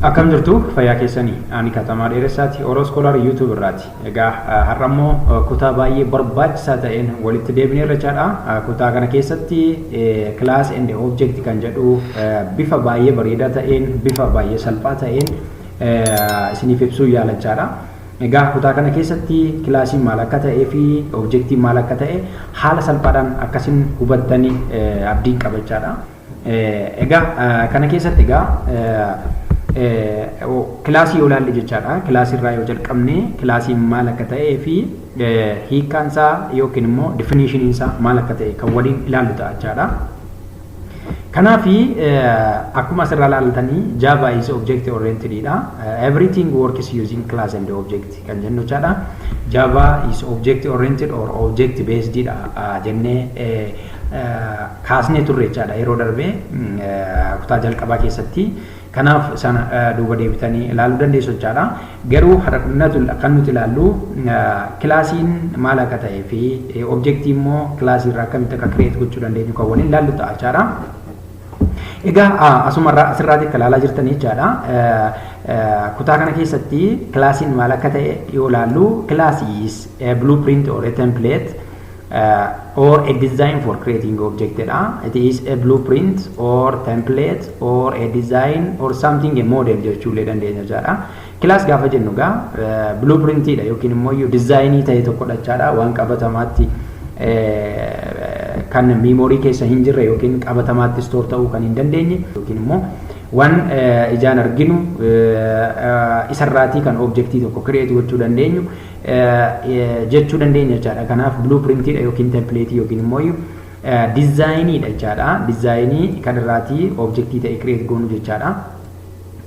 Akkam jirtu, fayyaa keessanii? Ani Katamaa Dheeressaati, Oro Scholar YouTube irraati. Egaa har'a immoo kutaa baay'ee barbaachisaa ta'een walitti deebineerra jechaadha. Kutaa kana keessatti class and object kan jedhu bifa baay'ee bareedaa ta'een, bifa baay'ee salphaa ta'een isiniif ibsuu yaala jechaadha. Egaa kutaa kana keessatti classiin maal akka ta'ee fi objectiin maal akka ta'e haala salphaadhaan akkasin hubattanii abdiin qaba jechaadha. Egaa kana keessatti egaa classii yoo ilaalle jechaadha. Classii irraa yoo jalqabne, classiin maal akka ta'ee fi hiikkaan isaa yookiin immoo definitioniin isaa maal akka ta'e kan waliin ilaallu ta'a jechaadha. Kanaafi akkuma asirraa ilaaltanii, Java is object oriented dha. Everything works using class and object kan jennu jechaadha. Java is object oriented or object based dha jennee kaasnee turre jechaadha yeroo darbee kutaa jalqabaa keessatti. Kanaaf sana duuba deebitanii ilaaluu dandeessu jechaadha. Garuu kan nuti ilaallu classiin maal akka ta'ee fi objectii immoo classii irraa akkamitti akka create gochuu dandeenyu kan waliin ilaallu ta'a jechaadha. Egaa asumarraa asirraati akka ilaalaa jirtanii jechaadha. Kutaa kana keessatti classiin maal akka ta'e yoo ilaallu, class is a blueprint or a template or a design for creating object dha. It is a blueprint or template or a design or something, a model jechuullee dandeenya jechaadha. Class gaafa jennu egaa blueprintiidha yookiin immoo designii ta'e tokkodha jechaadha. Waan qabatamaatti kan memory keessa hin jirre yookiin qabatamaatti store ta'uu kan hin dandeenye yookiin immoo waan ijaan arginu isarraatii kan objectii tokko create gochuu dandeenyu jechuu dandeenya jechaadha. Kanaaf blueprintiidha yookiin templateii yookiin immoo designiidha jechaadha. Designii kan irraatii objectii ta'e create goonu jechaadha.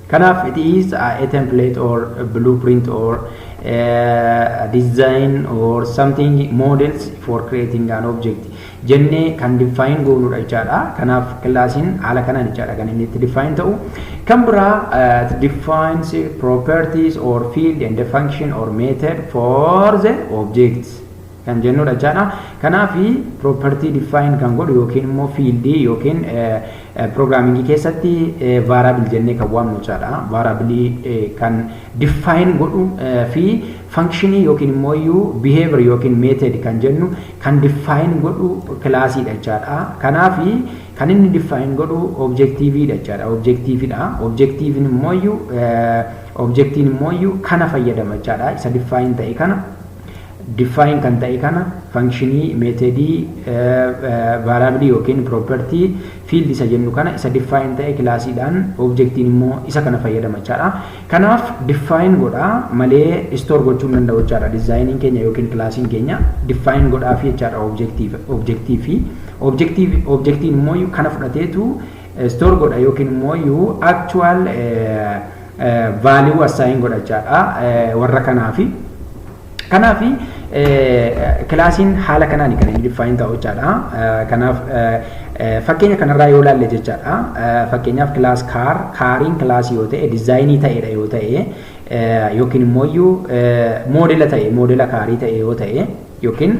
Kanaaf it is a template or a blueprint or a design or something, models for creating an object jennee kan define goonudha jechaadha. Kanaaf classiin haala kanaan jechaadha kan inni itti define ta'u. Kan biraa, it defines properties or field and the function or method for the objects kan jennudha jechaadha. Kanaaf property define kan godhu yookiin immoo fieldii yookiin programmingii keessatti variable jennee kan waamnu jechaadha. Variable kan define godhu fi functionii yookiin immoo iyyuu behavior yookiin method kan jennu kan define godhu classiidha jechaadha. Kanaaf kan inni define godhu objectiveidha jechaadha. Objectiveidha. Objectivein immoo iyyuu, objectiin immoo iyyuu kana fayyadama jechaadha. Isa define ta'e kana, define kan ta'e kana, functionii, methodii, variable yookiin property, field isa jennu kana, isa define ta'e classiidhaan, objectiin immoo isa kana fayyadama jechaadha. Kanaaf define godha malee store gochuu hin danda'u jechaadha. Designiin keenya yookiin classiin keenya define godhaa fi jechaadha objective fi objectiin immoo kana fudhateetu store godha yookiin immoo actual value assign godha jechaadha warra kanaafi. Kanaaf classiin haala kanaan kan inni define ta'u jechaadha. Kanaaf fakkeenya kanarraa yoo ilaalle jechaadha. Fakkeenyaaf class car, cariin classii yoo ta'e, designii ta'edha yoo ta'e, yookiin immoo iyyuu modela ta'e, modela carii ta'e yoo ta'e, yookiin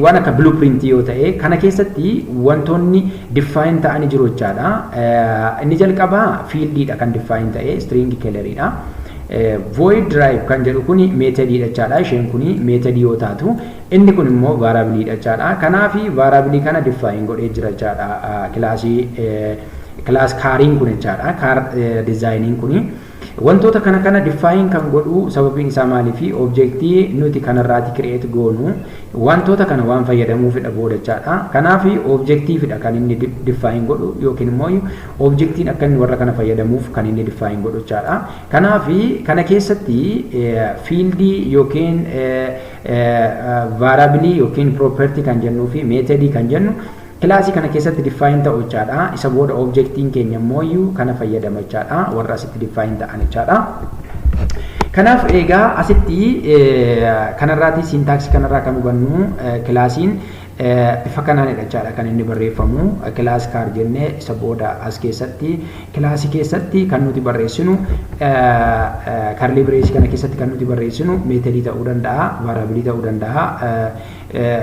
waan akka blueprintii yoo ta'e, kana keessatti wantoonni define ta'anii jiru jechaadha. Inni jalqabaa fieldiidha kan define ta'e, string coloriidha. Void drive kan jedhu kuni methodiidha jechaadha. Isheen kuni methodii yoo taatu, inni kun immoo variableiidha jechaadha. Kanaaf variableii kana define godhee jira jechaadha. Classii class cariin kun jechaadha. Car designiin kuni. Wantoota kana kana define kan godhu sababiin isaa maaliifi objectii nuti kanarraati create goonu wantoota kana waan fayyadamuufidha booda jechaadha. Kanaaf objectiveidha kan inni define godhu yookiin immoo objectiin akka inni warra kana fayyadamuuf kan inni define godhu jechaadha. Kanaaf kana keessatti fieldii yookiin variableii yookiin property kan jennuu fi methodii kan jennu classii kana keessatti define ta'u jechaadha. Isa booda objectiin keenya immoo kana fayyadama jechaadha. Warra asitti define ta'an jechaadha. Kanaaf egaa asitti kanarraati, syntaxii kanarraa kan hubannu, classiin bifa kanaanidha jechaadha kan inni barreeffamu. Class car jennee, isa booda as keessatti classii keessatti kan nuti barreessinu, curly braceii kana keessatti kan nuti barreessinu methodii ta'uu danda'a, variableii ta'uu danda'a,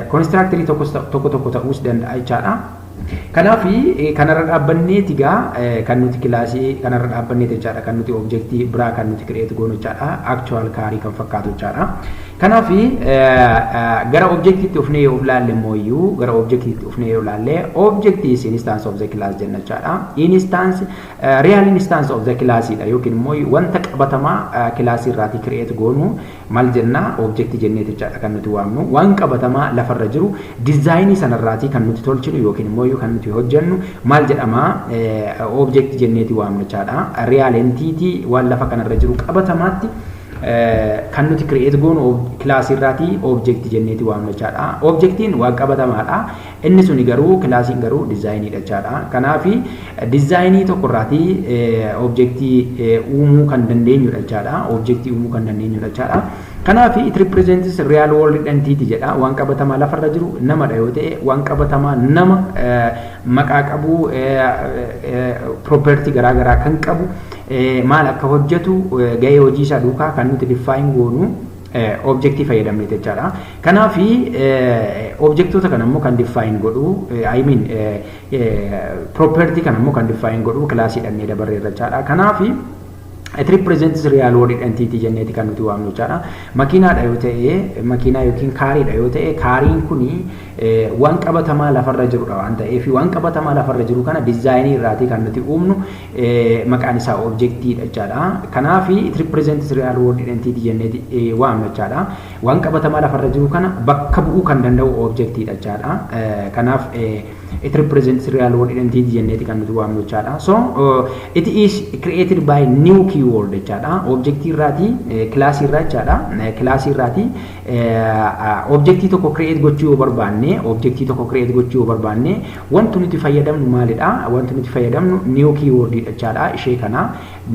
constructorii tokko tokko ta'uus danda'a jechaadha. Kanaaf kanarra dhaabbanneeti egaa kan nuti classii kanarra dhaabbanneeti jechaadha, kan nuti objectii biraa kan nuti create goonu jechaadha, actual carii kan fakkaatu jechaadha. Kanaaf gara objectiitti dhufnee yoo ilaalle immoo, gara objectiitti dhufnee yoo ilaalle, object is instance of the class jenna jechaadha. Instance, real instance of the class dha, yookiin immoo wanta qabatamaa classii irraatii create goonu maal jenna? Object jennee jechaadha kan nuti waamnu. Waan qabatamaa lafarra jiru designii sanarraatii kan nuti tolchinu yookiin immoo kan nuti hojjennu maal jedhama? Object jenneeti waamna jechaadha. Real entity, waan lafa kanarra jiru qabatamaatti kan nuti create goonu classii irraatii object jenneeti waamna jechaadha. Objectiin waan qabatamaadha. Inni suni garuu, classiin garuu designiidha jechaadha. Kanaaf designii tokko irraatii objectii uumuu kan dandeenyudha jechaadha. Objectii uumuu kan dandeenyudha jechaadha. Kanaaf it represents real world entity jedha. Waan qabatamaa lafarra jiru namadha yoo ta'e, waan qabatamaa nama maqaa qabu, property garaagaraa kan qabu, maal akka hojjetu, gahee hojii isaa duukaa kan nuti define goonu objectii fayyadamne jechaadha. Kanaaf objectoota kana immoo kan define godhu, I mean, property kana immoo kan define godhu classii dhannee dabarreerra jechaadha. Kanaaf it represents real world entity jenneeti kan nuti waamnu jechaadha. Makiinaadha yoo ta'e, makiinaa yookiin cariidha yoo ta'e, cariin kuni waan qabatamaa lafarra jirudha waan ta'eef, waan qabatamaa lafarra jiru kana designii irraatii kan nuti uumnu maqaan isaa objectiidha jechaadha. Kanaaf it represents real world entity jenneeti waamna jechaadha. Waan qabatamaa lafarra jiru kana bakka bu'uu kan danda'u objectiidha jechaadha. Kanaaf it represents real world entity jenneeti kan nuti waamnu jechaadha. So it is created by new keyword jechaadha. Objectii irraatii, classii irraa jechaadha. Classii irraatii objectii tokko create gochuu yoo barbaanne, objectii tokko create gochuu yoo barbaanne, wanti nuti fayyadamnu maalidha? Wanti nuti fayyadamnu new keyword jechaadha. Ishee kana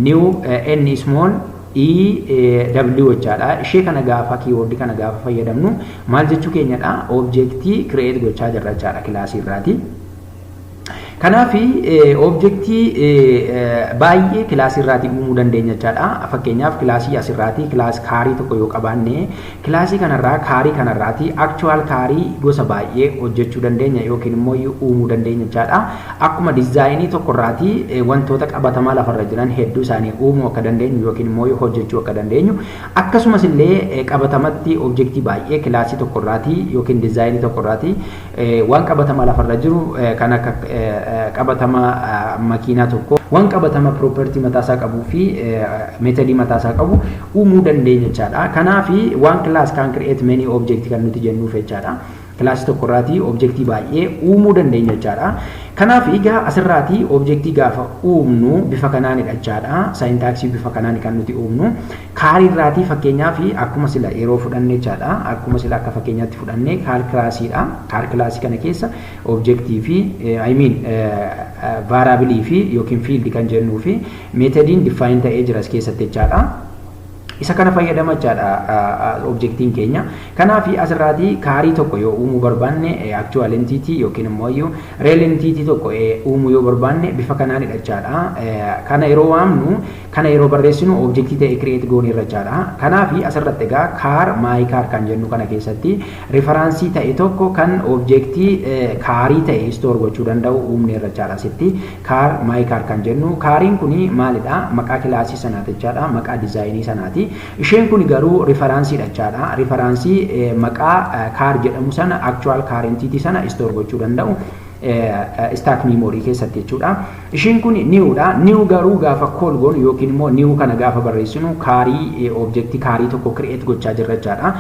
new n small e w jechaadha. Ishee kana gaafa, keyword kana gaafa fayyadamnu maal jechuu keenyadha? Objectii create gochaa jirra jechaadha classii irraati. Kanaaf objectii baay'ee classii irraatii uumuu dandeenya jechaadha. Fakkeenyaaf classii asirraatii class carii tokko yoo qabaanne, classii kanarraa, carii kanarraatii actual carii gosa baay'ee hojjechuu dandeenya yookiin immoo uumuu dandeenya jechaadha. Akkuma designii tokkorraatii wantoota qabatamaa lafarra jiran hedduu isaanii uumuu akka dandeenyu yookiin immoo hojjechuu akka dandeenyu, akkasumas illee qabatamatti objectii baay'ee classii tokkorraatii yookiin designii tokkorraatii waan qabatamaa lafarra jiru kan akka qabatama makiinaa tokko, waan qabatama property mataasaa qabuu fi methodii mataasaa qabu uumuu dandeenya jechaadha. Kanaaf one class can create many object kan nuti jennuuf jechaadha. Classii tokkorraatii objectii baay'ee uumuu dandeenya jechaadha. Kanaaf egaa asirraatii objectii gaafa uumnu bifa kanaanidha jechaadha. Syntaxii bifa kanaan kan nuti uumnu. Cariirraatii fakkeenyaaf akkuma sila yeroo fudhanne jechaadha. Akkuma sila akka fakkeenyaatti fudhanne car classiidha. Car classii kana keessa objectii fi, I mean, variableii fi yookiin fieldii kan jennuu fi methodiin define ta'ee jira as keessatti jechaadha. Isa kana fayyadama jechaadha objectiin keenya. Kanaaf asirraatii carii tokko yoo uumuu barbaanne, actual entity yookiin immoo iyyuu real entity tokko uumuu yoo barbaanne, bifa kanaanidha jechaadha. Kana yeroo waamnu, kana yeroo barreessinu objectii ta'e create goonirra jechaadha. Kanaaf asirratti egaa car, my car kan jennu kana keessatti referenceii ta'e tokko kan objectii carii ta'e store gochuu danda'u uumneerra jechaadha asitti. Car, my car kan jennu, cariin kuni maalidha? Maqaa classii sanaati jechaadha. Maqaa designii sanaati. Isheen kun garuu referenceiidha jechaadha. Referenceii maqaa car jedhamu sana, actual car entity sana store gochuu danda'u stack memory keessatti jechuudha. Isheen kun newdha. New garuu gaafa call goonu yookiin immoo new kana gaafa barreessinu carii, objectii carii tokko create gochaa jirra jechaadha.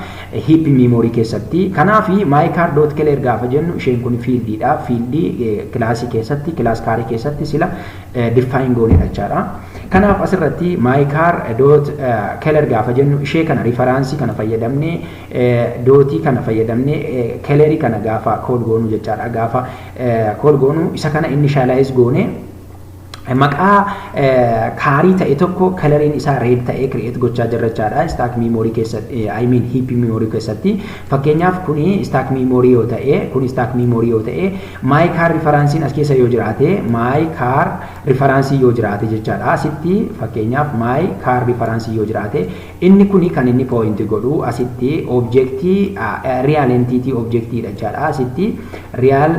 Heap memory keessatti. Kanaaf my car dot color gaafa jennu isheen kun fieldiidha. Fieldii classii keessatti, class carii keessatti sila define goonedha jechaadha. Kanaaf asirratti my car dot color gaafa jennu ishee kana referenceii kana fayyadamnee, dotii kana fayyadamnee, colorii kana gaafa call goonu jechaadha. Gaafa call goonu isa kana initialize goone Maqaa carii ta'e tokko coloriin isaa red ta'e create gochaa jirra jechaadha. Stack memory keessatti, I mean, heap memory keessatti. Fakkeenyaaf kuni stack memory yoo ta'e, kuni stack memory yoo ta'e, my car referenceiin as keessa yoo jiraate, my car reference yoo jiraate jechaadha. Asitti fakkeenyaaf my car reference yoo jiraate, inni kuni kan inni point godhu asitti objectii real entity objectiidha jechaadha. Asitti real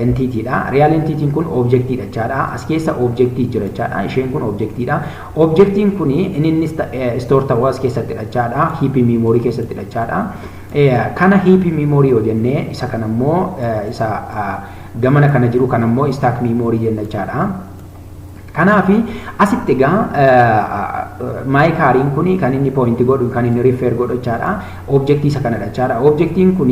entityidha. Real entityn kun objectiidha jechaadha. As keessa objectii jira jechaadha. Isheen kun objectiidha. Objectiin kun inni store ta'uu as keessatti jechaadha. Heap memory keessatti jechaadha. Kana heap memory yoo jennee, isa kana immoo, isa gamana kana jiru kana immoo stack memory jenna jechaadha. Kanaaf asitti egaa my cariin kun kan inni point godhu, kan inni refer godhu jechaadha. Objectii isa kanadha jechaadha. Objectiin kun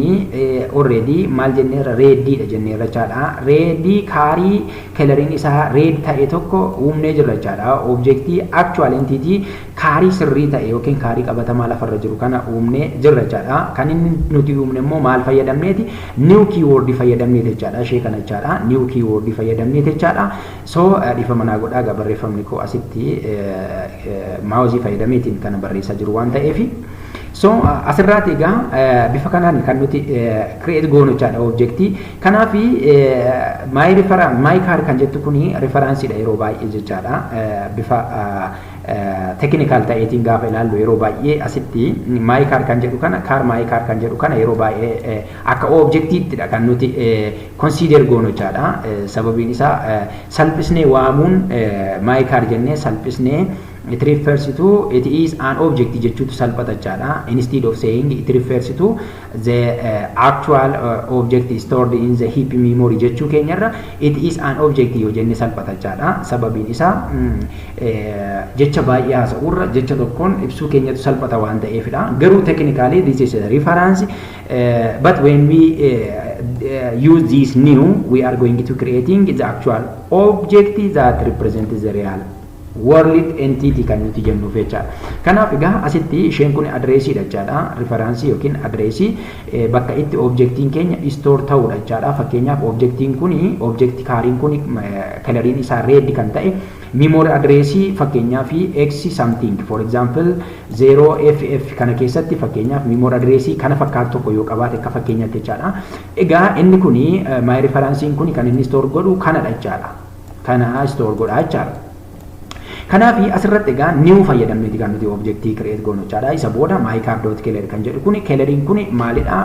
already maal jenneerra? Rediidha jenneerra jechaadha. Redii carii coloriin isaa red ta'e tokko uumnee jirra jechaadha. Objectii actual entity carii sirrii ta'e yookiin carii qabatamaa lafarra jiru kana uumnee jirra jechaadha. Kan inni nuti uumne immoo maal fayyadamneeti? New keyword fayyadamneeti jechaadha. Ishee kana jechaadha. New keyword fayyadamneeti jechaadha. So dhiifama naa godhaa, barreeffamni koo asitti mouseii fayyadameetiin kana barreessaa jiru waan ta'eefi. So asirraati egaa bifa kanaan kan nuti create goonu jechaadha objectii. Kanaaf my reference, my car kan jettu kuni referenceiidha yeroo baay'ee jechaadha. Bifa technical ta'eetiin gaafa ilaallu, yeroo baay'ee asitti my car kan jedhu kana, car my car kan jedhu kana yeroo baay'ee akka objectiittidha kan nuti consider goonu jechaadha. Sababiin isaa salphisnee waamuun, my car jennee salphisnee it refers to, it is an object jechuutu salphata jechaadha. Instead of saying it refers to the actual object stored in the heap memory jechuu keenyarra, it is an object yoo jenne salphata jechaadha. Sababiin isaa jecha baay'ee haasa'urra jecha tokkoon ibsuu keenyatu salphata waan ta'eefidha. Garuu technically this is a reference, but when we use this new, we are going to creating the actual object that represents the real world entity kan nuti jennuuf jechaadha. Kanaaf egaa asitti isheen kun addressiidha jechaadha. Referenceii yookiin addressii bakka itti objectiin keenya store ta'uudha jechaadha. Fakkeenyaaf objectiin kun, objectii cariin kun coloriin isaa red kan ta'e, memory addressii fakkeenyaaf x something, for example 0ff kana keessatti, fakkeenyaaf memory addressii kana fakkaatu tokko yoo qabaate akka fakkeenyaatti jechaadha. Egaa inni kun, my referenceiin kun kan inni store godhu kanadha jechaadha. Kana store godha jechaadha. Kanaaf asirratti egaa new fayyadamneeti kan nuti objectii create goonu jechaadha. Isa booda my car dot color kan jedhu kuni, coloriin kuni maalidha?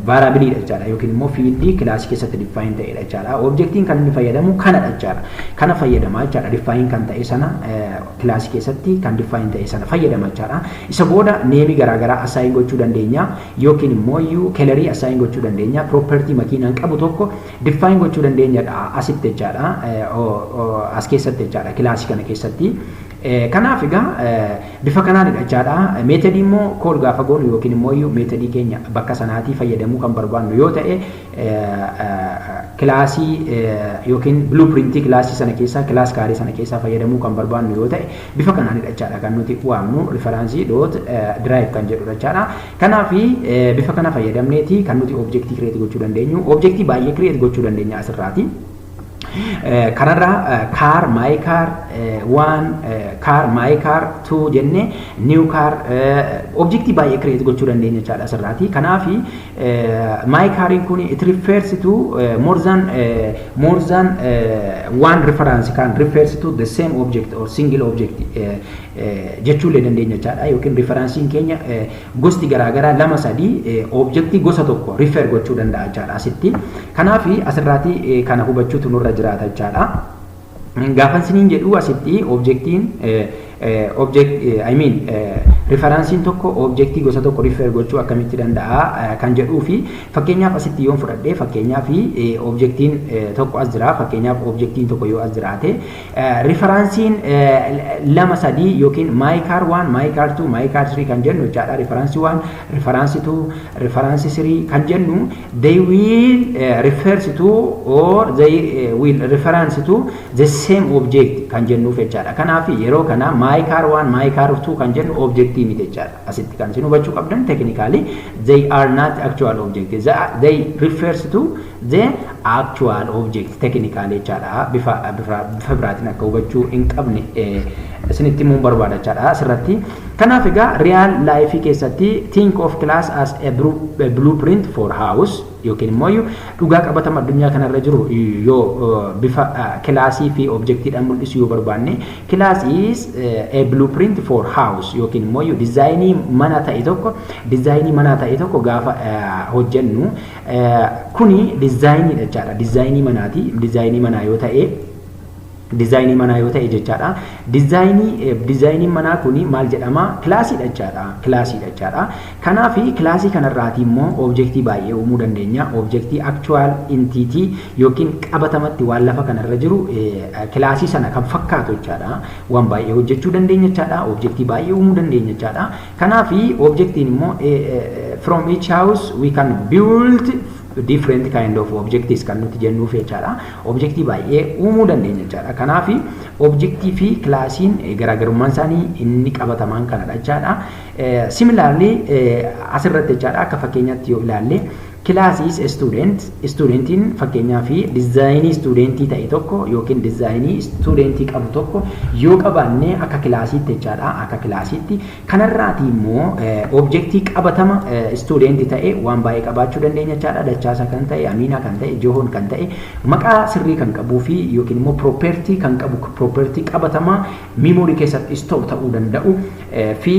Variableiidha jechaadha yookiin immoo fieldii classii keessatti define ta'edha jechaadha. Objectiin kan inni fayyadamu kanadha jechaadha. Kana fayyadama jechaadha. Define kan ta'e sana, classii keessatti kan define ta'e sana fayyadama jechaadha. Isa booda nameii garaagaraa assign gochuu dandeenya yookiin immoo iyyuu colorii assign gochuu dandeenya. Property makiinaan qabu tokko define gochuu dandeenyadha asitti jechaadha. As keessatti jechaadha, classii kana keessatti. Kanaaf egaa bifa kanaanidha jechaadha. Methodii immoo call gaafa goonu yookiin immoo iyyuu methodii keenya bakka sanaatii fayyadamuu kan barbaannu yoo ta'e, classii yookiin blueprintii classii sana keessaa, class carii sana keessaa fayyadamuu kan barbaannu yoo ta'e, bifa kanaanidha jechaadha kan nuti waamnu, reference dot derive kan jedhudha jechaadha. Kanaaf bifa kana fayyadamneeti kan nuti objectii create gochuu dandeenyu. Objectii baay'ee create gochuu dandeenya asirraati. Kanarraa car, my car one, car, my car two jenne, new car, objectii baay'ee create gochuu dandeenya jechaadha asirraati. Kanaaf my cariin kun it refers to more than one reference can refers to the same object or single object jechuullee dandeenya jechaadha. Yookiin referenceiin keenya gosti garaagaraa lama sadii objectii gosa tokko refer gochuu danda'a jechaadha asitti. Kanaaf asirraati kana hubachuutu nurra jiraata jechaadha. Gaafa isiniin jedhu, asitti objectiin object, I mean, referenceiin tokko objectii gosa tokko refer gochuu akkamitti danda'a kan jedhuu fi fakkeenyaaf asitti yoon fudhadhe, fakkeenyaaf objectiin tokko as jira. Fakkeenyaaf objectiin tokko yoo as jiraate, referenceiin lama sadii yookiin my car one, my car two, my car three kan jennu jechaadha, reference one, reference two, reference three kan jennu, they will refers to or they will reference to the same object kan jennuuf jechaadha. Kanaaf yeroo kana my car one, my car two kan jennu objectii Objectii miti jechaadha. Asitti kan isin hubachuu qabdan, technically they are not actual object. They refers to the actual object technically jechaadha. Bifa biraatiin akka hubachuu hin qabne isinitti himuun barbaada jechaadha asirratti. Kanaaf egaa real life keessatti think of class as a blueprint for house, yookiin immoo dhugaa qabatama addunyaa kanarra jiru yoo bifa classii fi objectiidhaan mul'isu yoo barbaanne, class is a blueprint for house, yookiin immoo designii mana ta'e tokko gaafa hojjennu kuni designiidha jechaadha. Designii manaati. Designii manaa yoo ta'e jechaadha. Designiin manaa kuni maal jedhama? Classiidha jechaadha. Classiidha jechaadha. Kanaaf classii kanarraati immoo objectii baay'ee uumuu dandeenya. Objectii actual entity yookiin qabatamatti waan lafa kanarra jiru classii sana kan fakkaatu jechaadha. Waan baay'ee hojjechuu dandeenya jechaadha. Objectii baay'ee uumuu dandeenya jechaadha. Kanaaf objectiin immoo from each house we can build different kind of objectives kan nuti jennuuf jechaadha. Objectii baay'ee uumuu dandeenya jechaadha. Kanaaf objectii fi classiin garaagarummaan isaanii inni qabatamaan kanadha jechaadha. Similarly asirratti jechaadha, akka fakkeenyaatti yoo ilaalle, class is student. Studentiin fakkeenyaa fi designii studentii ta'e tokko yookiin designii studentii qabu tokko yoo qabaanne akka classiitti jechaadha, akka classiitti kanarraati immoo objectii qabatama studentii ta'e waan baay'ee qabaachuu dandeenya jechaadha. Dachaasa kan ta'e, Amiinaa kan ta'e, Johoon kan ta'e, maqaa sirrii kan qabuu fi yookiin immoo property kan qabu, property qabatamaa memory keessatti store ta'uu danda'u fi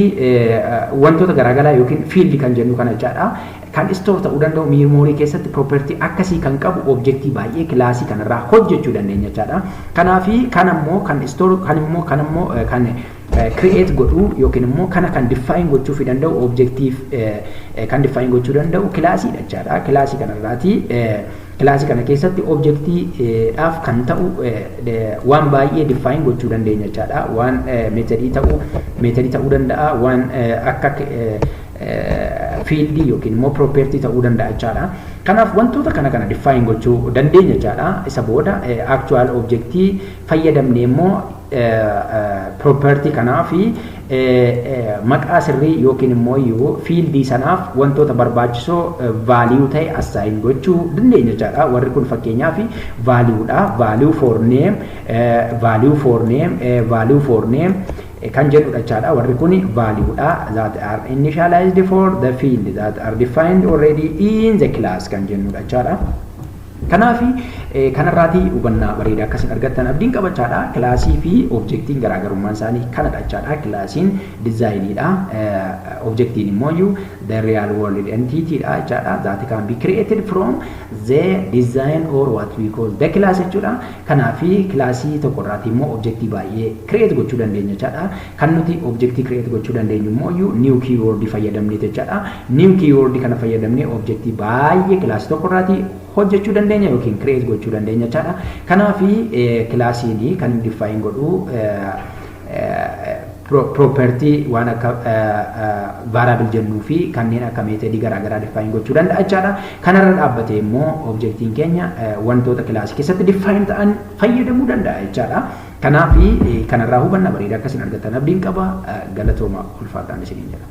wantoota garaagaraa yookiin field kan jennu kana jechaadha, kan store ta'uu danda'u memory keessatti, property akkasii kan qabu objectii baay'ee classii kanarraa hojjechuu dandeenya jechaadha. Kanaafi kan ammoo kan store kan immoo kan ammoo kan create godhuu yookiin immoo kana kan define gochuu fi danda'u, objectiif kan define gochuu danda'u classiidha jechaadha. Classii kanarraati classii kana keessatti objectiidhaaf kan ta'u waan baay'ee define gochuu dandeenya jechaadha. Waan methodii ta'uu danda'a, waan akka fieldii yookiin immoo property ta'uu danda'a jechaadha. Kanaaf wantoota kana define gochuu dandeenya jechaadha. Isa booda actual objectii fayyadamnee immoo property kanaa fi maqaa sirrii yookiin immoo iyyuu fieldii sanaaf wantoota barbaachisoo value ta'e assign gochuu dandeenya jechaadha. Warri kun fakkeenyaaf valueudha. Value for name, value for name, value for name kan jedhudha jechaadha. Warri kun valueudha that are initialized for the field that are defined already in the class kan jennudha jechaadha. Kanaaf kanarraatii hubannaa bareedaa akkasin argattan abdiin qabachaadha. Classii fi objectiin garaagarummaan isaanii kanadha jechaadha. Classiin designiidha. Objectiin immoo iyyuu the real world entity dha jechaadha. That can be created from the design or what we call the class jechuudha. Kanaafi classii tokkorraati immoo objectii baay'ee create gochuu dandeenya jechaadha. Kan nuti objectii create gochuu dandeenyu immoo iyyuu new keyword fayyadamnee jechaadha. New keyword kana fayyadamnee objectii baay'ee classii tokkorraati hojjechuu dandeenya yookiin create gochuu dandeenya jechaadha. Kanaafi classiin kan define godhu property waan akka variable jennuu fi kanneen akka methodii garaagaraa define gochuu danda'a jechaadha. Kanarra dhaabbatee immoo objectiin keenya wantoota classii keessatti define ta'an fayyadamuu danda'a jechaadha. Kanaafi kanarraa hubanna bareedaa akkasiin argattan abdiin qaba. Galatooma, ulfaadhaan isiniin jedha.